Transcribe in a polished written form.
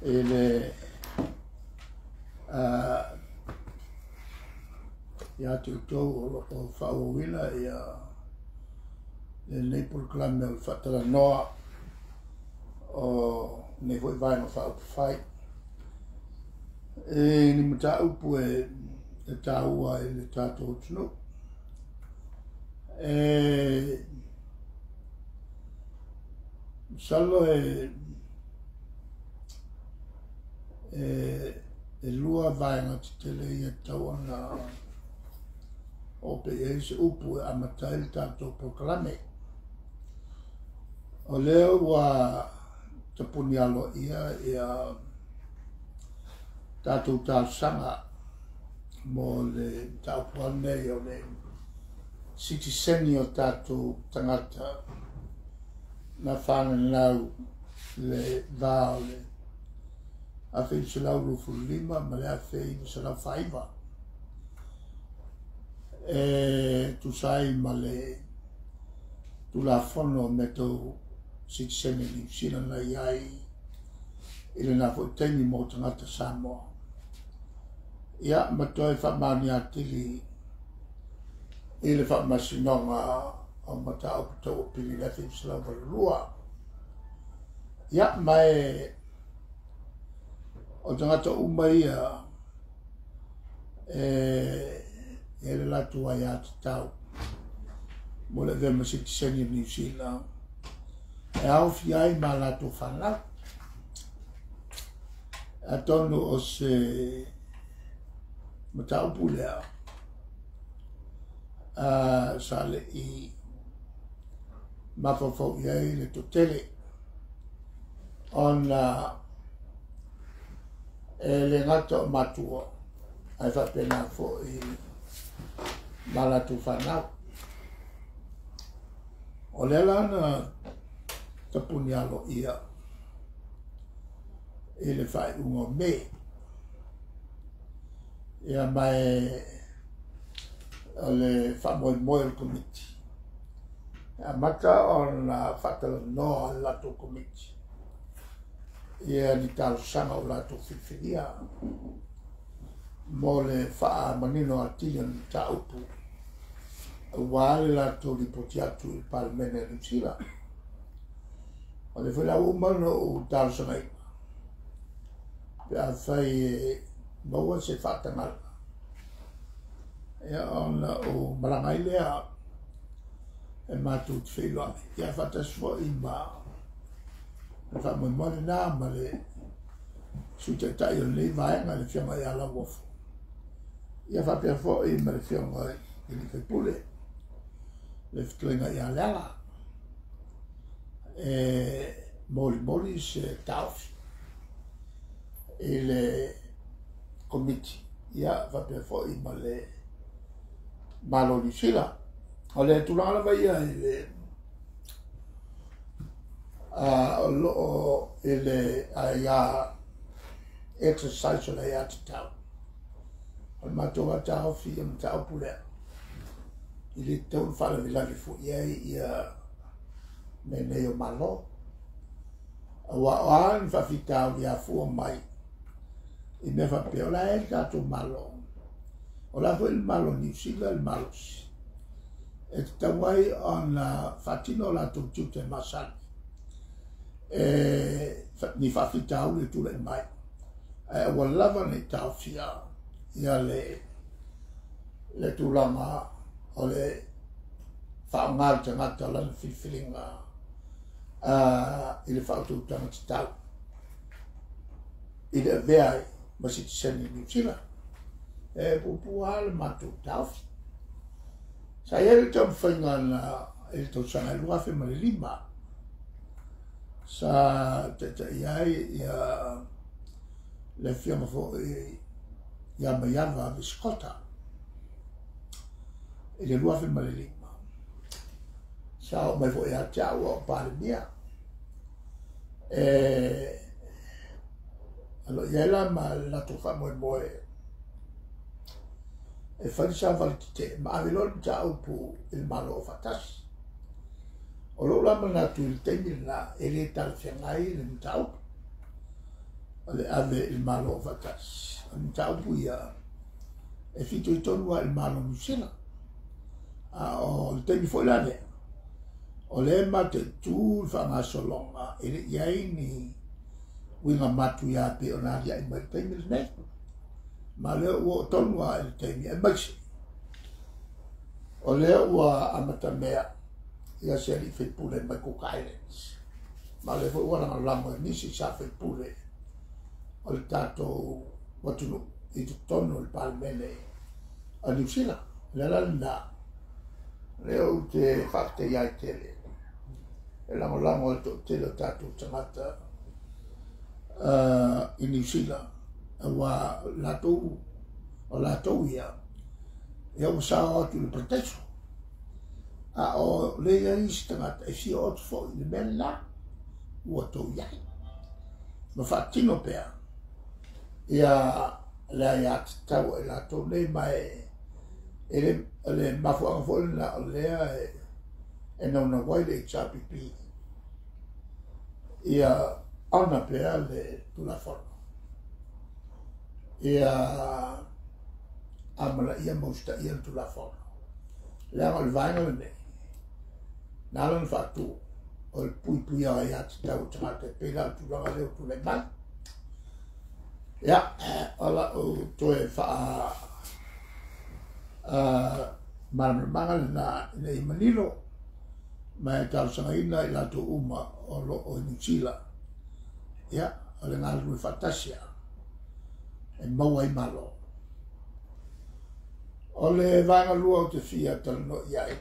I le ia te outou o lo o faaauauina ia lenei polokalame o le faatalanoa o lenei foi vaega faaupufai i ni mataupu e taua i le tatou atunuu. E masalo e lua vaega tetele ia e tatau ona oo pea i ai se upu e amata ai le tatou polokalame. O lea ua tapuni aloaia ia tatou talosaga mo le mataupu lava lenei o le sitiseni o tatou tagata na fananau i le va o le 1925 ma le 1949 e tusa ai ma le Tulafono o mea tau sitiseni a Niu Sila na i ai i lena foi taimi mo tagata Samoa. Ia, ma toe faamaonia atili i le Faamasinoga o Mataupu Tau Apili i le 1982. Ia, ma e o tagata uma ia e i ai le latou aiatatau mo le avea ma sitiseni o Niu Sila e aofia ai ma latou fanau. Atonu o se mataupu lea sa le i mafaufau i ai le toatele ona e le gata o matua ae faapena foi ma latou fanau. O lea la na tapuni aloaia i le faaiuga o Me. Ia ma e o le faamoemoe o le Komiti e amata ona faatalanoa le latou Komiti ia ni talosaga o latou filifilia mo le faamanino atili o le mataupu aua le latou lipoti atu i le Palemene a Niu Sila. O lea foi la ua uma ona ou talosagaina pe afai e maua se faatagaga ia ona ou malaga ai lea e matou te feiloai ia faatasi foi ma le faamoemoe lena ma le Sui Taitai o lenei vaega le Afioga ia Lauofo ia faapea foi ma le Afioga i le sui usufono le fetalaiga ia Leala e molimoli se taofi i le Komiti ia faapea foi ma le Malo o Niu Sila. O le tulaga lava ia i le o lo o i le aia exercise o le aiatatau. O le matou lava taofi ia mataupu lea, e le tatau ona faalavelave foi i ai ia mea nei o Malo. Aua o a ni faafitauli e afua mai i mea faapea, o la e i ai le tatou Malo, o la foi le Malo o Niu Sila le malosi, e tatau ai ona faatino o latou tiute masani e ni faafitauli e tulai mai, ae aua lava ne i taofia ia le tulaga o le faaaoga le tagata o lana filifiliga i le faautautaga tatau i le avea ai ma sitiseni i Niu Sila. E puupuu lava le matou taofi. Sa i ai le taumafaiga na i le tausaga e 2005 sa taitai ai ia le afioga foi ia Maiava Visikota i le 2005. Sa oo mai foi ia te au a o Palemia. E o lo o i ai la ma le latou faamoemoe e fai le savali tetee ma ave loa le mataupu i le Malo Aufaatasi. O lou la manatu i le taimi lena e le talafeagai le mataupu. O le ave i le Malo Aufaatasi, o le mataupu ia e fitoitonu lava i le Malo o Niu Sila. A o le taimi foi la lea, o lea e mataitu le faagasologa e le i i ai ni uiga matuia pei ona aliae mai i le taimi lenei. Ma o lea ua oo tonu lava i le taimi, aemaise o lea ua amatamea ia se alii faipule mai Cook Islands, ma o lea foi ua lagolago e nisi sa faipule o le tatou atunuu i totonu o le Palemene a Niu Sila. O le ala lena, o lea ou te faafetaia ai tele e lagolago e le toatele o tatou tagata i Niu Sila, aua latou, o latou ia, ia ua sao atu i le parataiso. A o lea e i ai isi tagata e fia oo atu foi i le mea lena ua tou i ai, ma faatino pea ia le aiatatau a i latou nei, ma e le, o le mafuaaga foi lena o lea e naunau ai le HRPP ia ona pea le Tulafono ia amanaia ma usitaia le Tulafono, leaga o le vaega lenei na ala ona faatu o le puipuia o aiatatau o tagata e pei la o le tulaga lea ua tulai mai. Ia, o lau toe faa malamalamaga lena ina ia manino, ma e talosagaina i latou uma o lo o i Niu Sila, ia, o le galulue faatasi lava e maua ai malo. O le vaega lua ou te fia talanoa i ai,